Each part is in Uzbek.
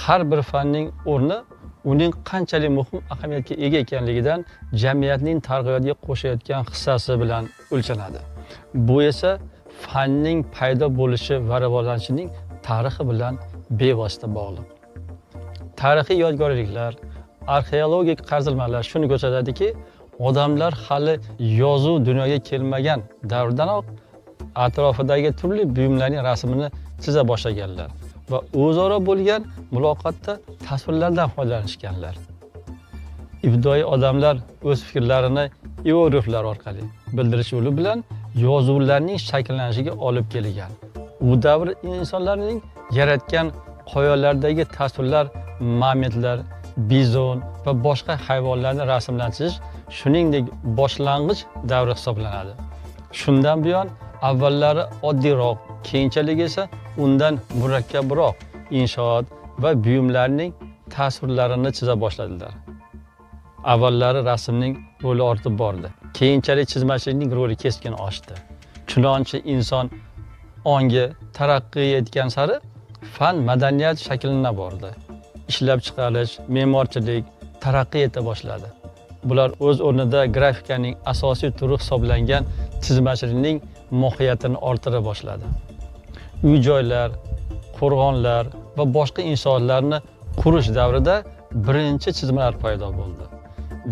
Har bir fanning o'rni uning qanchalik muhim ahamiyatga ega ekanligidan jamiyatning taraqqiyotiga qo'shayotgan hissasi bilan o'lchanadi. Bu esa fanning paydo bo'lishi va rivojlanishining tarixi bilan bevosita bog'liq. Tarixiy yodgorliklar, arxeologik qazilmalar shuni ko'rsatadiki, odamlar hali yozuv dunyoga kelmagan davrdanoq atrofidagi turli buyumlarning rasmini chiza boshlaganlar va o'zaro bo'lgan muloqotda tasvirlardan foydalanishganlar. Ibtidoiy odamlar o'z fikrlarini ierogliflar orqali bildirish yo'li bilan yozuvlarning shakllanishiga olib kelgan. U davr insonlarining yaratgan qoyalardagi tasvirlar mamitlar, bizon va boshqa hayvonlarni rasmlarni chizish shuningdek boshlang'ich davri hisoblanadi. Shundan buyon avvallari oddiyroq, keyinchalik esa undan murakkabroq inshoot va buyumlarning tasvirlarini chiza boshladilar. Avvallari rasmning roli ortib bordi. Keyinchalik chizmachilikning roli keskin oshdi. Chunonchi inson ongi taraqqiy etgan sari fan madaniyat shakllana bordi. Ishlab chiqarish, me'morchilik taraqqiy eta boshladi. Bular o'z o'rnida grafikaning asosiy turi hisoblangan chizmachilikning mohiyatini orttira boshladi. Uy-joylar, qo'rg'onlar va boshqa inshootlarni qurish davrida birinchi chizmalar paydo bo'ldi.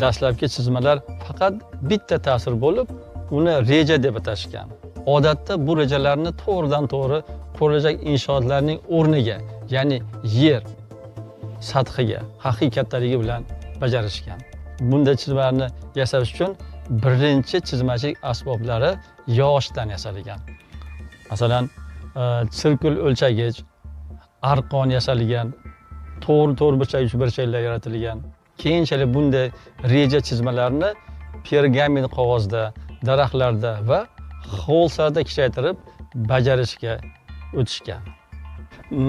Dastlabki chizmalar faqat bitta tasvir bo'lib, uni reja deb atashgan. Odatda bu rejalarni to'g'ridan to'g'ri qurilajak inshootlarning o'rniga, ya'ni yer sathiga haqiqiy kattaligi bilan bajarishgan. Bunday chizmalarni yasash uchun birinchi chizmachilik asboblari yog'ochdan yasalgan. Masalan, sirkul o'lchagich, arqon yasalgan, to'g'ri to'rtburchak, uchburchaklar yaratilgan. Keyinchalik bunday reja chizmalarni pergament qog'ozda, daraxtlarda va xolsalarda kichraytirib bajarishga o'tishgan.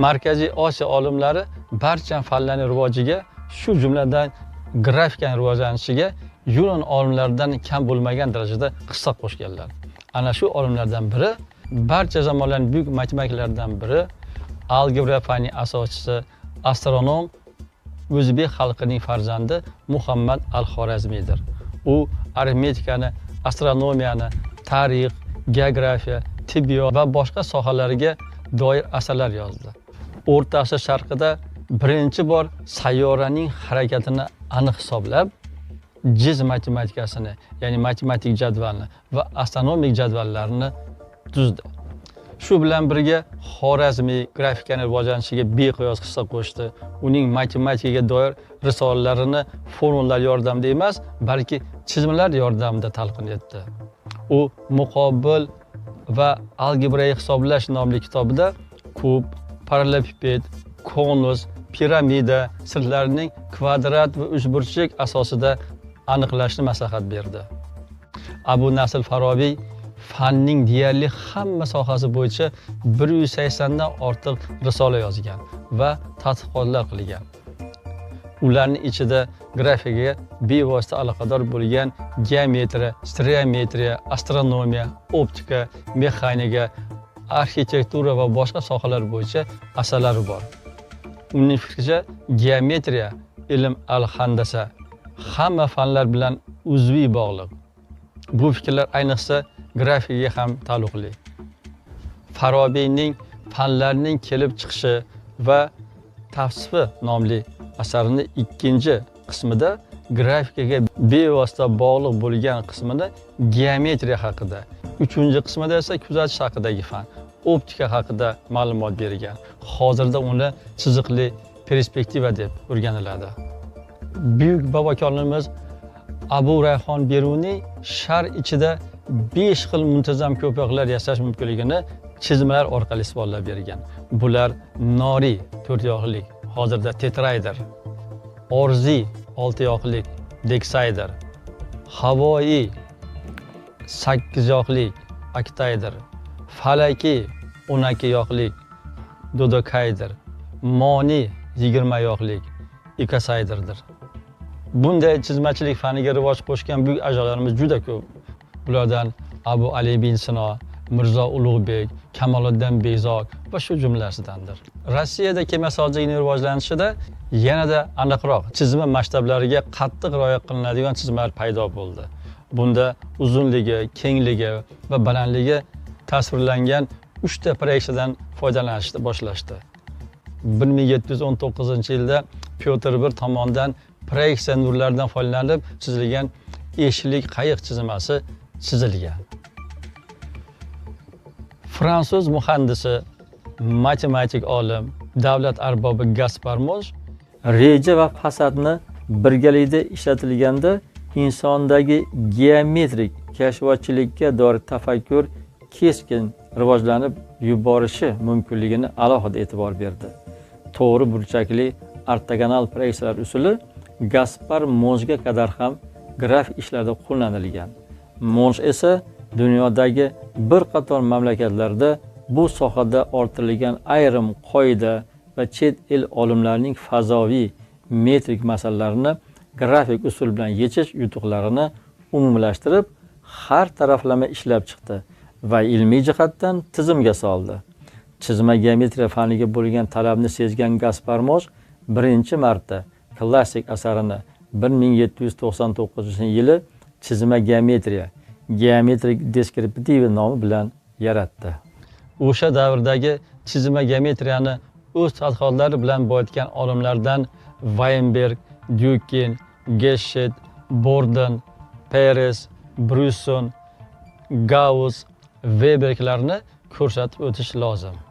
Markaziy Osiyo olimlari barcha fanlarning rivojiga, shu jumladan grafikaning rivojlanishiga yunon olimlaridan kam bo'lmagan darajada hissa qo'shganlar. Ana shu olimlardan biri, barcha zamonlarning buyuk matematiklaridan biri, algebra fanining asoschisi, astronom, o'zbek xalqining farzandi Muhammad al-Xorazmiydir. U arifmetikani, astronomiyani, tarix, geografiya, tibbiyot va boshqa sohalarga doir asarlar yozdi. O'rta asr sharqida birinchi bor sayyoraning harakatini aniq hisoblab, jiz matematikasini, ya'ni matematik jadvalni va astronomik jadvallarni tuzdi. Shu bilan birga Xorazmiy grafikani rivojlanishiga beqiyos hissa qo'shdi. Uning matematikaga doir risolalarini formulalar yordamida emas, balki chizmalar yordamida talqin etdi. U muqobil va algebraiy hisoblash nomli kitobida kub, parallelepiped, konus, piramida sirtlarining kvadrat va uchburchak asosida aniqlashni maslahat berdi. Abu Nasl Farobiy fanning deyarli hamma sohasi bo'yicha 180 dan ortiq risola yozgan va tadqiqotlar qilgan. Ularning ichida grafikaga bevosita aloqador bo'lgan geometriya, stereometriya, astronomiya, optika, mexanika, arxitektura va boshqa sohalar bo'yicha asarlari bor. Uning fikricha, geometriya ilm al-handasa hamma fanlar bilan uzviy bog'liq. Bu fikrlar ayniqsa grafikaga ham taalluqli. Farobiyning fanlarning kelib chiqishi va tavsifi nomli asarini ikkinchi qismida grafikaga bevosita bog'liq bo'lgan qismini geometriya haqida, uchinchi qismida esa kuzatish haqidagi fan, optika haqida ma'lumot bergan. Hozirda uni chiziqli perspektiva deb o'rganiladi. Buyuk bobokonimiz Abu Rayhon Beruniy shar ichida 5 xil muntazam ko'pyoqlar yasash mumkinligini chizmalar orqali isbotlab bergan. Bular noriy to'rtyoqlik, hozirda tetraydir, orziy oltiyoqlik, deksaydir, havoiy sakkizyoqlik, oktaydir, falaki 12 yoqlik, dodokaydir, moniy 20 yoqlik, ikosaydirdir. Bunday chizmachilik faniga rivoj qo'shgan buyuk ajdodlarimiz juda ko'p. Bulardan Abu Ali bin Sino, Mirzo Ulug'bek, Kamoliddin Behzod va shu jumlasidandir. Rossiyada kemasozlikning rivojlanishida yanada aniqroq chizma masshtablariga qattiq rioya qilinadigan chizmalar paydo bo'ldi. Bunda uzunligi, kengligi va balandligi tasvirlangan 3 ta proyeksiyadan foydalanishni boshlashdi. 1719-yilda Pyotr I tomonidan proyeksiya nurlaridan foydalanib chizilgan eshiklik qayiq chizmasi chizilgan. Fransuz muhandisi, matematik olim, davlat arbobi Gaspar Monj reja va fasadni birgalikda ishlatilganda insondagi geometrik kashfiyotchilikka doir tafakkur keskin rivojlanib yuborishi mumkinligini alohida e'tibor berdi. To'g'ri burchakli ortogonal proyeksiyalar usuli Gaspar Monjga qadar ham grafik ishlarda qo'llanilgan. Monj esa dunyodagi bir qator mamlakatlarda bu sohada orttirilgan ayrim qoida va chet el olimlarining fazoviy metrik masalalarini grafik usul bilan yechish yutuqlarini umumlashtirib, har taraflama ishlab chiqdi va ilmiy jihatdan tizimga soldi. Chizma geometriya faniga bo'lgan talabni sezgan Gaspar Monj birinchi marta klassik asarini 1799-yili chizma geometriya, geometrik deskriptivi nomi bilan yaratdi. O'sha davrdagi chizma geometriyani o'z tadqiqotlari bilan boyitgan olimlardan Vaynberg, Dyukin, Geshet, Borden, Peres, Bryusson, Gauss, Weberlarni ko'rsatib o'tish lozim.